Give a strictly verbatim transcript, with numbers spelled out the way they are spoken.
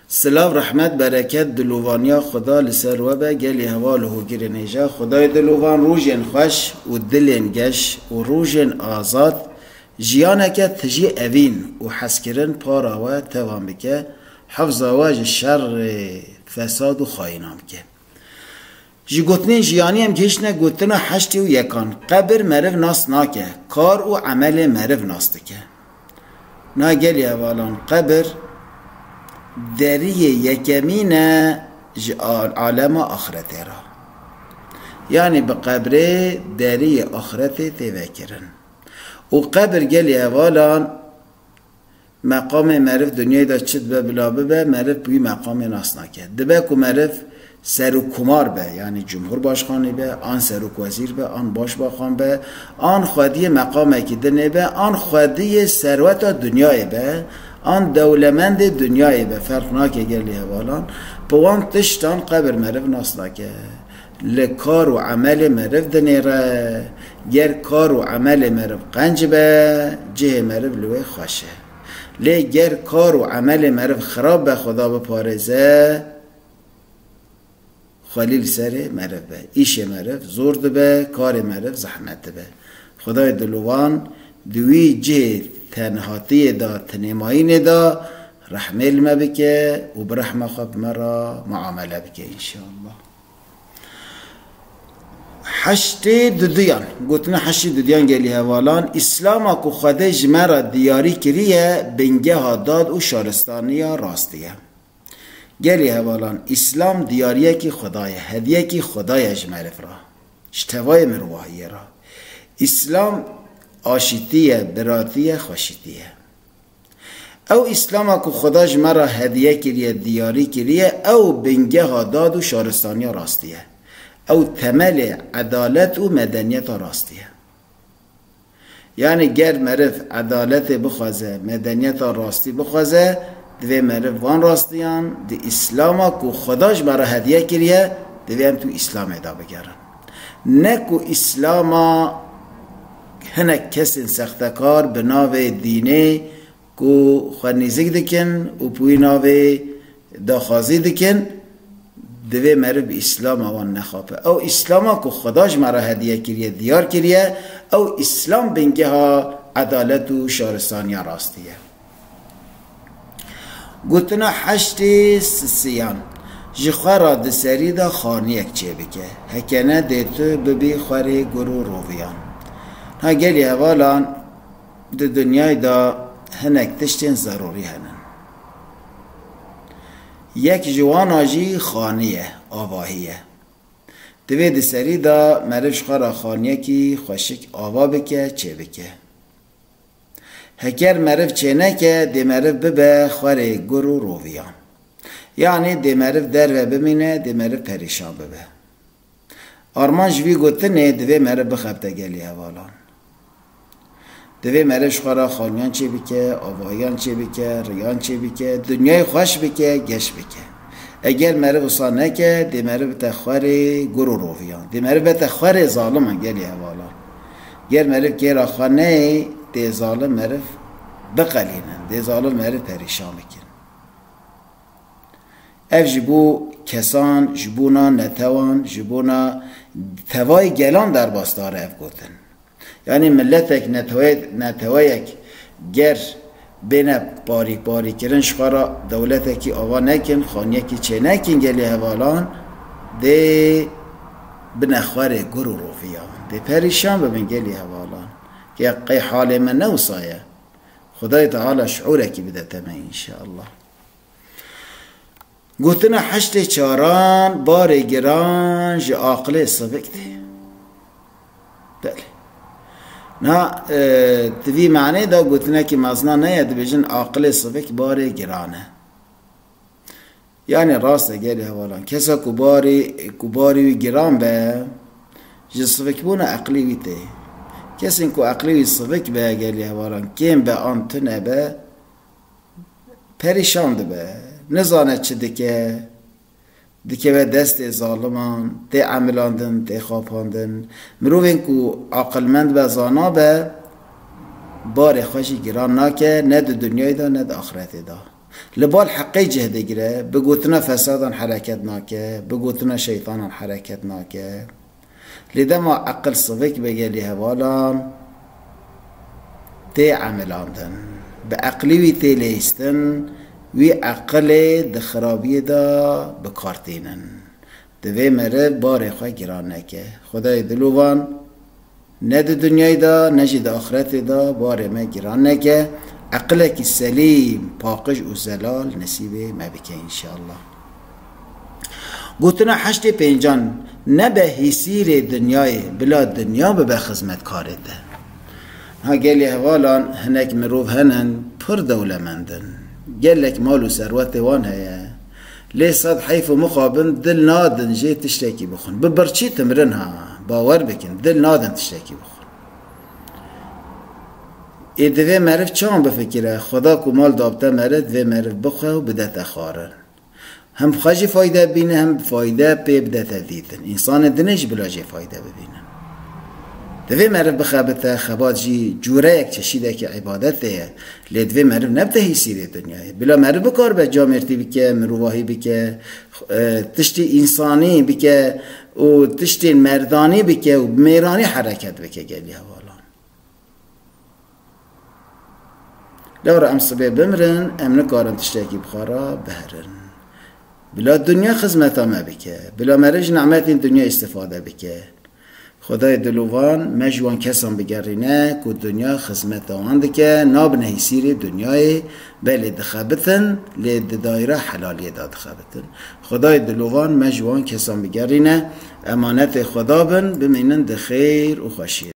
Silav, rehmet, bereket, dilovaniya Xuda li ser we be, gelî heval û hogirên hêja. Xwedayê dilovan rojên xweş û dilên geş û rojên azad jiyaneke tijî evîn û hezkirin para we tevan bike, hefza we ji şerê fesad û xayînan bike. Ji gotinên jiyanî em gihiştine gotina heştê û yekan. Qebir meriv nas nake, kar û emelê meriv nas dike. Na gelî hevalan, qebir deriyê yekemîn e ji al-, alema axretê re. Yanî bi qebrê deriyê axretê tê vekirin. Û qebir gelî hevalan, meqamê meriv dinyayê de çi dibe bila bibe, meriv bi wî meqamê nas nake. Dibe ku meriv serokkomar be, yanî cumhurbaşkanê be, an serokwezîr be, an başbakan be, an xwediyê meqamekî dinê be, an xwediyê serweta dinyayê be, an dewlemendê dinyayê be, ferq nake gelî hevalan, bi wan tiştan qebir meriv nas nake. Li kar û emelê meriv dinêre. Ger kar û emelê meriv qenc be, cihê meriv li wê xweş e. Lê ger kar û emelê meriv xirab be, Xuda biparêze, xwelî li serê meriv be. Îşê meriv zor dibe, karê meriv zehmet dibe. Xwedayê dilovan di wî cihê tenhatiyê de, tinêmayînê de rehmê li me bike û bi rehma xwe bi me re muamele bike înşallah. Heştê diduyan, gotina heştê diduyan gelî hevalan, Îslama ku Xwedê ji me re diyarî kiriye, bingeha dad û şaristaniya rastî ye. Gelî hevalan, Îslam diyariyekî Xwedayê, hediyekî Xwedayê ji meriv re, ji tevayê mirovahiyê re. Îslam aşîtî ye, biratî ye, xweşîtî ye. Ew Îslama ku Xuda ji me re hediye kiriye, diyarî kiriye, ew bingeha dad û şaristaniya rastî ye. Ew temelê edalet û medeniyeta rastî ye. Yanî ger meriv edaletê bixwaze, medeniyeta rastî bixwaze, divê meriv van rastiyan di Îslama ku Xuda ji me re hediye kiriye, divê em tu Îslamê de bigerin. Ne ku Îslama hinek kesên sextekar bi navê dînê ku xwe nêzik dikin û bi wî navê daxwazî dikin, divê meriv bi Îslama wan nexape. Ew Îslama ku Xuda ji me re hediye kiriye, diyar kiriye, ew Îslam bingeha edalet û şaristaniya rastî ye. Gotina heştê sisiyan, ji xwe re di serî de xaniyek çêbike. Heke ne dê tu bibî xwerê gur û roviyan. Ha gelî hevalan, di dinyayê de hinek tiştên zerûrî henin. Yek ji wana jî xanî ye, avahî ye. Divê di serî de meriv ji xwe re xaniyekî xweşik ava bike, çêbike. Heger meriv çêneke, dê meriv bibe xwerê gur û roviyan. Yanî dê meriv derve bimîne, dê meriv perîşan bibe. Armanc ji vî gotinê divê meriv bixebite gelî hevalan. Divê meriv ji xwe re xaniyan çêbike, avahiyan çêbike, riyan çêbike, dinyayê xweş bike, geş bike. Eger meriv wisa neke, dê meriv bite xwerê gur û roviyan. Dê meriv bite xwerê zaliman gelî hevalan. Ger meriv kêra xwe neyê, dê zalim meriv biqelînin. Dê zalim meriv perîşan bikin. Ev ji bo kesan, ji bona netewan, ji bona tevayê gelan derbasdar e ev gotin. Yanî miletek, neteweyek, neteweyek ger bêne parî, parîkirin, ji xwe re dewletekî ava nekin, xaniyekî çênekin gelî hevalan, dê bine xwerê gur û roviya. Dê perîşan bibin gelî hevalan. Ke qey halê me ne wisa ye. Xwedayê Teala şiûrekî bidete me înşeallah. Gotina heştê çaran, barê giran ji aqilê sivik tê. Belê. Na, e, di vî manê de gotinekî mezna neye, dibêjin aqilê sivik barê giran e. Yanî rast e gelî hevalan. Kesa ku barî, ku barî wî giran be, ji sivikbûna eqlî wî tê. Kesên ku eqlê wî sivik be gelî hevalan, kêm be an tune be, perîşan dibe, nizane çi dike, dikeve destê zaliman, tê emilandin, tê xapandin. Mirovên ku aqilmend be, zana be, barê xwe jî giran nake, ne di dinyayê de, ne di axretê de. Li bal heqê cih digire, bi gotina fesadan hereket nake, bi gotina şeytanan hereket nake. Lê dema eqil sivik be gelî hevalan, tê emilandin. Bi eqlî wî tê lêstin, wî eqilê di xirabiyê de bi kar tînin. Divê meriv barê xwe giran neke. Xwedayê dilovan ne di dinyayê de, ne jî di axiretê de barê me giran neke. Eqilekî selîm, paqij û zelal nesîbê me bike înşallah. Gotina heştê pêncan, nebe hîsîrê dinyayê, bila dinya bibe xizmetkarê te. Ha gelê hevalan hinek mirov henin, pir dewlemend in. Gelek mal û serwetê wan heye. Lê sed heyf û mixabin dil nadin jê tiştekî bixwin. Bi birçî timirin ha, bawer bikin, dil nadin tiştekî bixwin. Ê divê meriv çawan bifikire, Xweda ku mal dabte meriv, divê meriv bixwe û bidete xwarin. Hem xwe jî fayde bibîne, hem fayde pê bidete dîtin. Însanên din ê jî bila jê fayde bibînin. Divê meriv bixebite, xebat jî cûreyek, çeşîdekî îbadetê ye. Lê divê meriv nebite hîsîrê dinyayê. Bila meriv bikaribe camêrtî bike, mirovahî bike, e, tiştê însanî bike û tiştên merdanî bike û bi mêranî hereket bike gelî hevalan. Lewra em sibê bimirin, em nikarin tiştekî bi xwe re biherin. Bila dinya xizmeta me bike, bila meriv ji nimetên dinya îstifade bike. Xwedayê dilovan me ji wan kesan bigerîne ku dinya xizmeta wan dike, nabine hîsîrê dinyayê, belê dixebitin, lê di dayra helaliyê de dixebitin. Xwedayê dilovan me ji wan kesan bigerîne, emanetê Xweda bin, bimînin di xêr û xweşiyê.